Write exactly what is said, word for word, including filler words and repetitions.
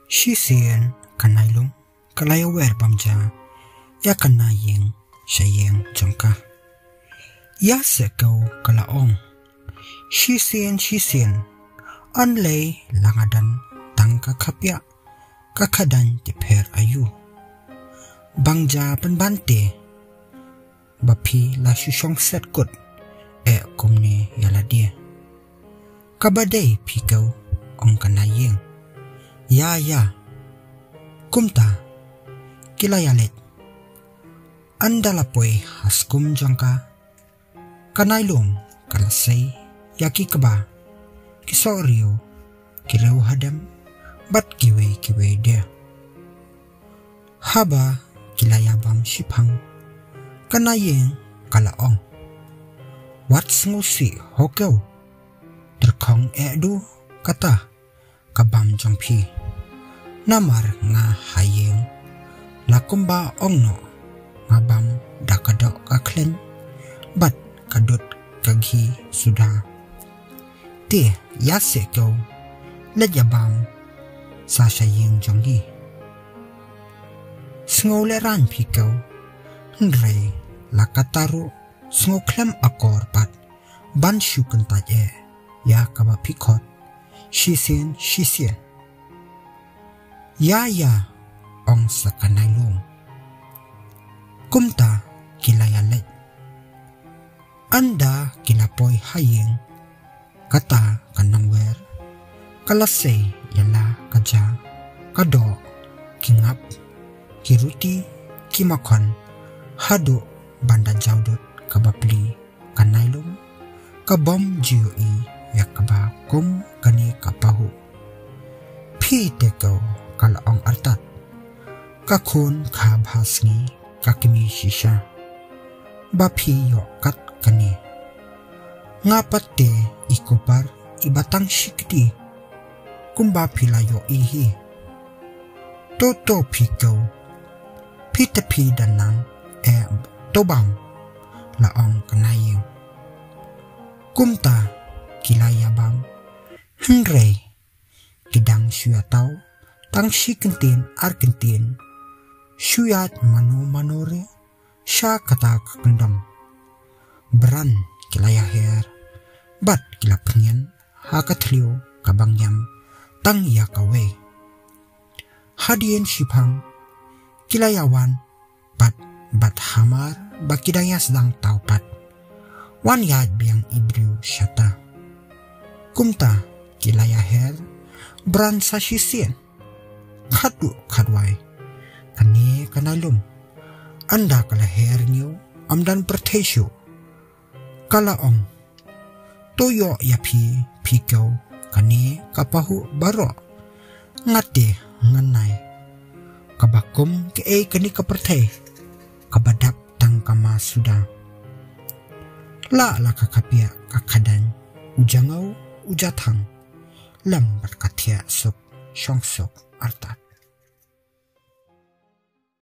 Shisien ka Nailum ka la ïawer bam ja ïa ka Naiïing sha ïing jong ka. Ïa se kew ka la ong, shisien shisien, an lei la nga don tang ka khapiah, ka khadan te pher aïu. Bang ja pynban te, ba phi la shu shong set kut, eh kumne ïa lade. Kaba dei phi kew, ong ka Naiïing. Ïa ïa. Kumta ki la ïa leit. Ynda la poi ha skum jong ka, ka Nailum ka la sei ïa ki kba, ki soh riew, ki riew hadem, bad kiwei kiwei de. Haba ki la ïa bam shiphang, ka Naiïing ka la ong, wat sngewsih ho kew, tyrkhong eh du kata ka bam jong phi. Namar nga ha ïing la kumba ong noh, nga bam da ka doh ka khleiñ bad ka dud ka ghi suda. Te ïa se kew, leit ïa bam sa sha ïing jong ngi. Sngew lehraiñ phi kew, hynrei la kata ruh sngew khlem akor pat ban shu kyntait eh ïa kaba phi khot shisien shisien. Ïa ïa, ong sa ka Nailum. Kumta ki la ïa leit. Ynda ki la poi ha ïing, kata ka nongwer ka la sei ïa la ka ja, ka doh, ki ngap, ki ruti, ki makhon, haduh ban da jaw dud kaba pli. Ka Nailum ka bym ju ïohi ïa kaba kum kane ka pahuh. Phi te kew, ka la ong artat, ka khun kha bha sngi, ka kmie shisha. Ba phi ïoh kat kane. Nga pat te i Kupar iba tang shi kti, kumba phi la ïohi hi. To to phi kew, phi te phi da nang eh, to bam, la ong ka Naiïing. Kumta ki la ïa bam, hynrei ki dang shu ïa taw tang shi kyntien ar kyntien, shu ïaid mano mano re sha kata ka kyndong. Bran ki la ïa her bad ki la pynïeng ha ka thliew kaba ngiam tang ïa kawei. Hadien shiphang ki la ïa wan pat bad hamar ba ki dang ïa sdang taw pat. Wan ïaid biang i briew shata. Kumta ki la ïa her bran sa shisien, khatduh khatwai. Kane ka Nailum, ynda ka la her ñiew, ym don pyrthei shuh. Ka la ong, to ïoh ïa phi, phi kew, kane ka pahuh baroh. Nga te ngan nai, kaba kum kaei kane ka pyrthei, kaba dap tang ka ma suda. La la ka khapiah ka khadan, u jangew u jathang, lem bad ka thiah suk shong suk artat.